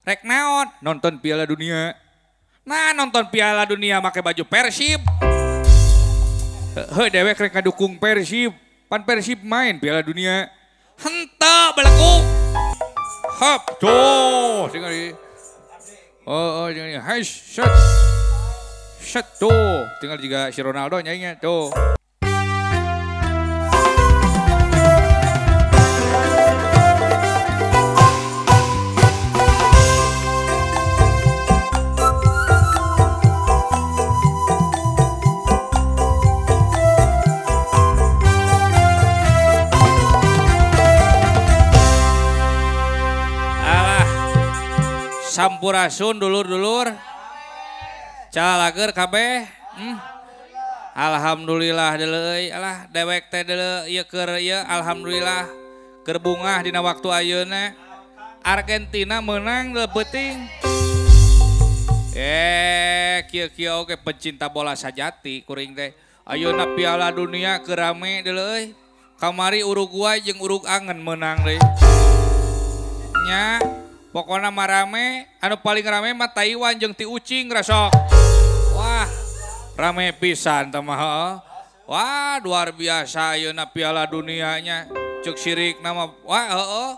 Rek naon? Nonton Piala Dunia. Nah nonton Piala Dunia make baju Persib. Heuh dewek rek ngadukung Persib. Pan Persib main Piala Dunia. Henteu belagu. Hop, tuh tinggal. Oh, tinggal hai set. Set tuh, tinggal juga si Ronaldo nyanyinya tuh. Sampurasun dulur-dulur. Calager kabeh. Alhamdulillah deuleu alah dewek teh deuleu ieu keur ieu alhamdulillah keur bungah dina waktu ayeuna. Argentina menang deuleu peuting. Kieu-kieu oge pecinta bola sajati kuring teh. Ayeuna Piala Dunia keur rame deuleu euy. Kamari Uruguay jeung Urug Angen menang deui. Nya pokokna mah rame, anu paling rame mah Taiwan jeung ti ucing rasok. Wah, rame pisan teh mah. Wah, luar biasa ayeuna Piala Dunianya. Ceuk sirik nama wah heeh.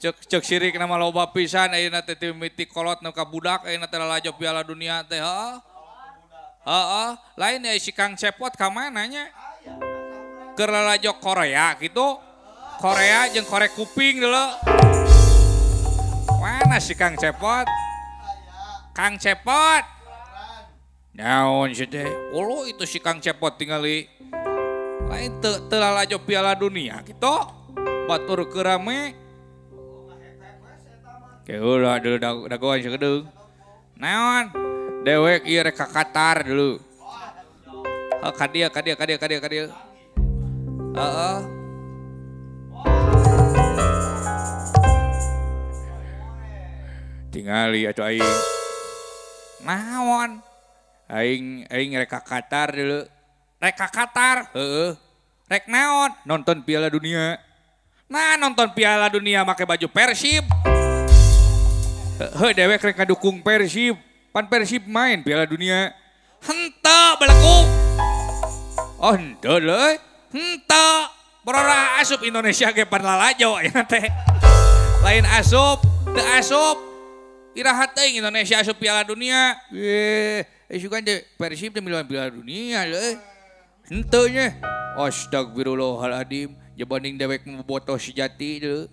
Ceuk sirik nama loba pisan ayeuna teh mimiti kolot nu ka budak ayeuna teh lalajo Piala Dunia teh heeh. Heeh, lain ya si Kang Cepot ka mana nya? Keur lalajo Korea gitu. Korea jeung korek kuping deuleu. Mana si Kang Cepot? Kang Cepot. Naon sih teh? Ulu itu si Kang Cepot tingali. Lain teu lalajo Piala Dunia gitu. Batur keur rame. Keulah deuleu dagoan sakedeung. Naon? Dewek ieu rek ka Qatar deuleu. Heuh ka dieu ka dieu ka dieu ka dieu ka dieu. Heeh. Tingali atuh aing. Naon? Aing rek ka Qatar deuleu. Rek ka Qatar? Heeh. Rek naon? Nonton Piala Dunia. Nah, nonton Piala Dunia make baju Persib. Heuh dewek rek ngadukung Persib. Pan Persib main Piala Dunia. Henteu belagu. Oh, henteu deui. Henteu. Borora asup Indonesia ge pan lalajo ayeuna teh. Lain asup, teu asup. Iraha teuing Indonesia asup Piala Dunia. Sugan teh Persib teh miluan Piala Dunia leuh. Henteu nya. Astagfirullahaladzim, jabanding dewek bobotoh sejati deuleu.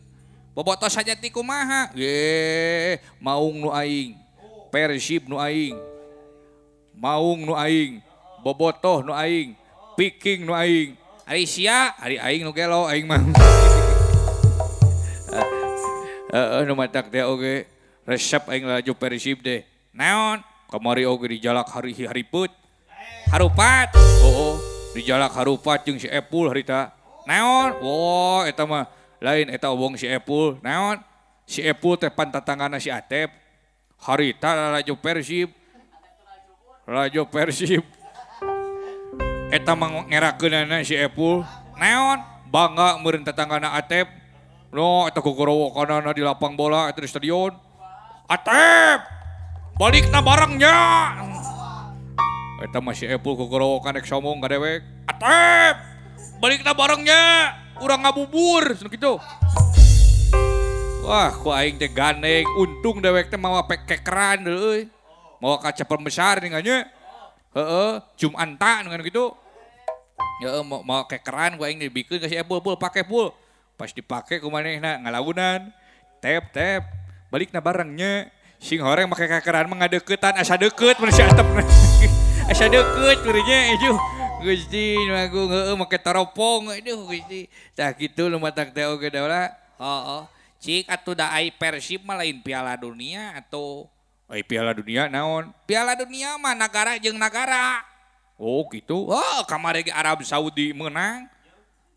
Bobotoh sejati kumaha? Maung nu aing, Persib nu aing. Maung nu aing, bobotoh nu aing, Viking nu aing. Ari sia, ari aing nu gelo aing mah. Heeh nu matak teh oge. Resep aing laju Persib deh. Naon? Kamari oge dijalak hari hariput. Harupat. Oh, dijalak harupat jeung si Epul harita. Naon? Wah, eta mah lain eta obong si Epul. Naon? Si Epul teh pan tatanggana si Atep. Harita laju Persib. Laju Persib. Eta mah ngerakeunana si Epul. Naon? Bangga meureun tatanggana Atep. No, eta gogorowokanana di lapang bola eta di stadion. Atep, balikna barangnya. Eta masih Epul gogorowokan rek somong ka dewek. Atep, balikna barangnya. Urang ngabubur cenah kitu. Wah, ku aing teh gandeng. Untung dewek teh mawa kekeran deui euy. Mawa kaca pembesar ninganya. Heeh, Jumanta dengan gitu. Heeh, mau kekeran ku aing dibikeun ka si Epul, pul pake pul. Pas dipake ku manehna ngalaunan. Tep tep. Balikna barangnya, sing horeng make kekeran mah ngadeukeutan asa deukeut mun si Atep. Asa deukeut kuringnya aduh. Gusti nu agung heueuh make toropong aduh Gusti. Tah kitu nu matak teh oge da. Heeh. Cik atuh da ai Persib mah lain Piala Dunia atuh. Ai Piala Dunia naon? Piala Dunia mah nagara jeung nagara. Oh kitu. Oh kamari ge Arab Saudi meunang.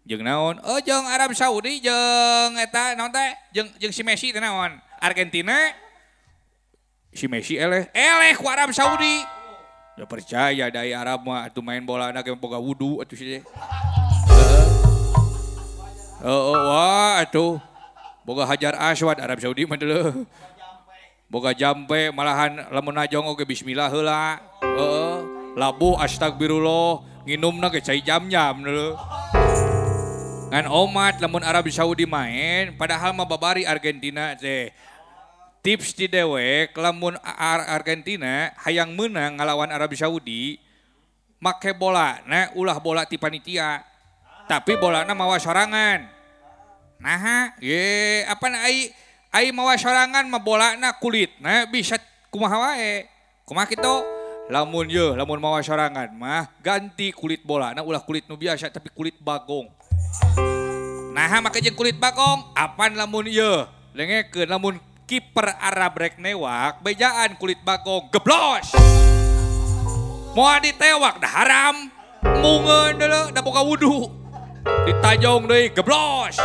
Jeung naon? Oh jeung Arab Saudi jeung eta naon teh? Jeung si Messi teh naon? Argentina si Messi eleh eleh ku Arab Saudi. Ya percaya dari Arab mah atuh main bola na ge boga wudu atuh sih. Heeh, wah atuh boga Hajar Aswad Arab Saudi mah deuleu. Boga jampe malahan lamun najong oge bismillah heula. Heeh, labuh astagfirullah, nginumna ge cai jam-jam dulu. Ngan omat lamun Arab Saudi main, padahal mah babari Argentina teh. Tips di dewek lamun Argentina hayang meunang ngalawan Arab Saudi, make bola na ulah bola ti panitia. Tapi bolana mawa sorangan. Naha, ye apa na ai mawa sorangan mah bolana kulitna bisa kumaha wae. Kumaha kitu? Lamun ye, lamun mawa sorangan mah ganti kulit bolana ulah kulit nu biasa tapi kulit bagong. Naha make jeung kulit bagong? Apan lamun ye, lengekeun lamun kiper Arab rek newak bejaan kulit bagong geblos. Moal ditewak dah haram. Mungeun deuleu da boga wudu. Ditajong deui geblos.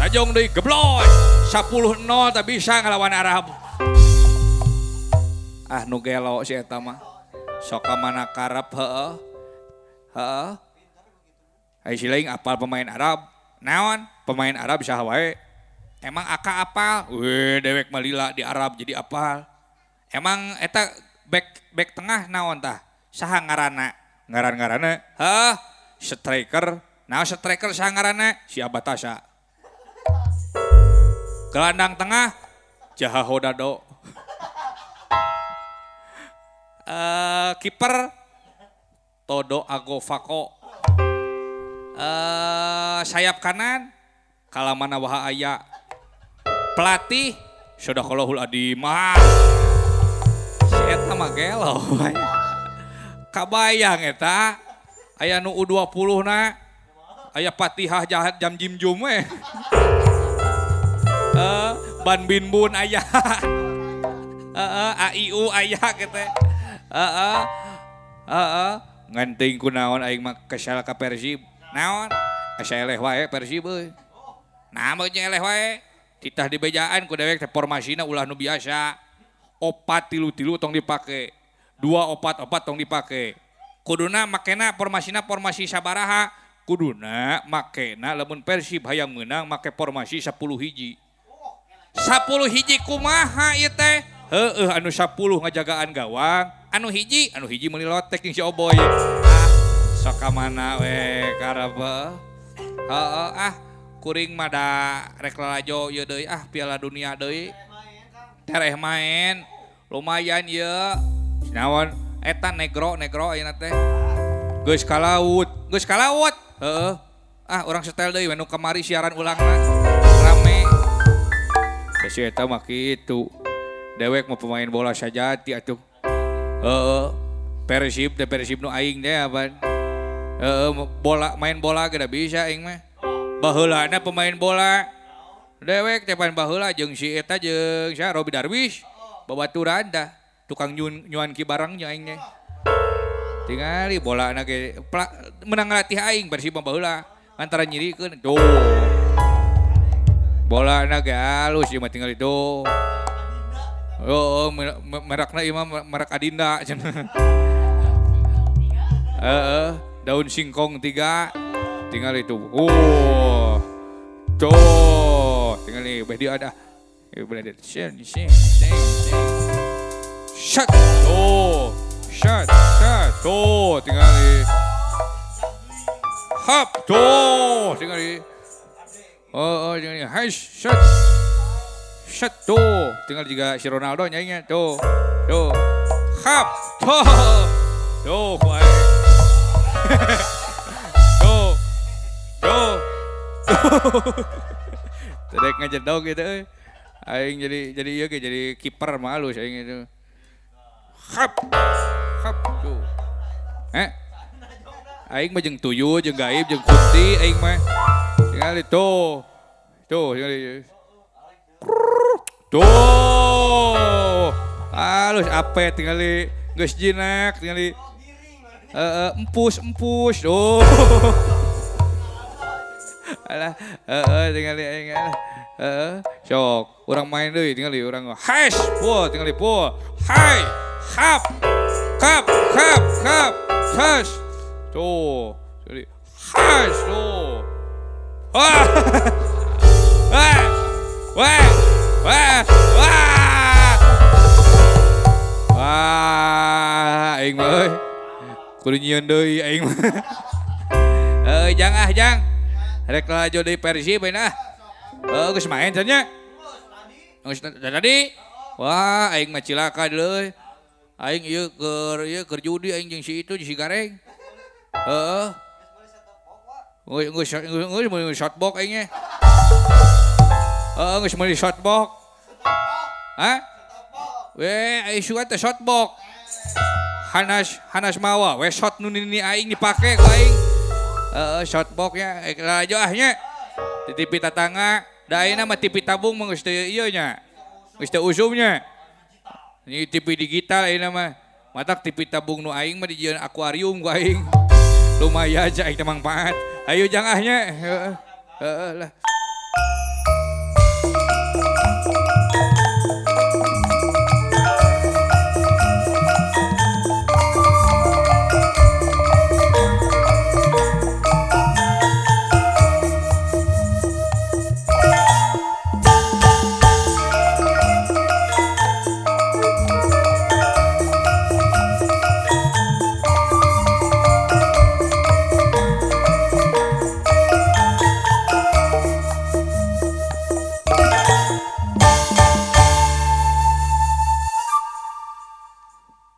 Tajong deui geblos. 10-0 tak bisa ngelawan Arab. Ah nu gelo si eta mah. Sok ka mana karep heueuh. Heeh. Ai si lain apal pemain Arab. Naon? Pemain Arab saha wae? Emang aka apal? Weh dewek mah lila di Arab jadi apal. Emang eta back tengah naon tah? Saha ngaranna? Ngaran-ngaranna? Hah? Striker. Naon striker saha ngaranna? Si Abatasa. Gelandang tengah Jaha Hodado. Kiper Todo Agofako. Sayap kanan Kalamana Waha Aya. Pelatih Sodakolohul Adimah. Si eta mah gelo. Kabayang eta aya nu U20 na. Aya Fatihah jahat jam jim jum we. Ban bin bun aya. AIU aya kitu. Heeh. Heeh. Ngan teuing kunaon aing mah kesal ka Persib. Naon? Asa eleh wae Persib euy. Nah mah jeung eleh wae. Titah di bejaan ku dewek teh formasina ulah nu biasa. 4-3-3 tong dipake. 2-4-4 tong dipake. Kuduna makena formasina formasi sabaraha. Kuduna makena lamun Persib hayang meunang make formasi 10 hiji. 10 hiji kumaha ieu teh? Heueuh anu 10 ngajagaan gawang, anu hiji meuli lotek jeung si Oboy. Ah, sok ka mana we karep. Heeh ah. Kuring mah da rek lalajo ieu deui ah Piala Dunia deui. Tereh main. Lumayan ieu. Naon eta negro ayeuna teh. Geus ka laut, geus ka laut. Heeh. Ah urang setel deui we nu kamari siaran ulangna. Rame. Si eta mah kitu. Dewek mah pemain bola sajati atuh. Heeh. Persib teh Persib nu aing teh apaan. Heeh, bola main bola ge da bisa aing mah. Baheulana pemain bola. Dewek teh pan baheula jeung si eta jeung si Robi Darwis. Babaturan dah tukang nyuan ki barang nya aing teh. Tingali bolana ge menang latih aing Persib mah baheula antara nyirikeun tuh. Bolana ge halus ieu mah tingali tuh. Oh, merekna ieu mah merek Adinda cenah. Heeh, daun singkong 3. Tinggal itu. Oh. Tuh, tinggal nih beh dia ada. Boleh dia. Sing sing sing. Shot. Tuh. Shot, shot. Tuh, tinggal nih. Hap. Tuh, tinggal nih. Oh, tinggal nih. Hai, shot. Shot tuh. Tinggal juga si Ronaldo nyanyinya. Tuh. Tuh. Hap. Tuh. Tuh, kuai. Tuh. Tuh. Terek ngajedog gitu euy. Aing jadi ieu ge jadi kiper mah halus aing itu. Hap. Hap tuh. Aing mah jeung tuyul, jeung gaib, jeung kunti aing mah. Tingali tuh. Tuh tingali. Tuh. Halus ape tingali geus jinak tingali. Empus-empus tuh. Alah, tingali aing alah. Sok, urang main deui tingali urang. Hash, po tingali po. Hai, hap. Kap, kap, kap. Hash. Tuh, jadi hash tuh. Wah. Wah. Wah. Wah. Wah. Kudu nyieun deui aing mah. Heuh jang ah jang. Rek lalajo deui Persib ayeuna ah. Heuh geus main cenah nya. Geus tadi. Wah aing mah cilaka deui. Aing ieu keur judi aing jeung si itu si Gareng. Heeh. Geus geus meuli shotbox aing nya. Heeh geus meuli shotbox. Hah? We aing suka teh shotbox. Hanas mawa we shot nu nini aing dipake ku aing. Heeh shotbox nya lalajo ah nya. Di TV tatangga, da ayeuna mah TV tabung mah geus teu ieu nya. Geus teu usum nya. Ini TV digital ayeuna mah. Matak TV tabung nu aing mah dijieun akuarium ku aing. Lumayan aja aing teh mangpaat. Ayo jang ah nya. Heeh. Heeh lah.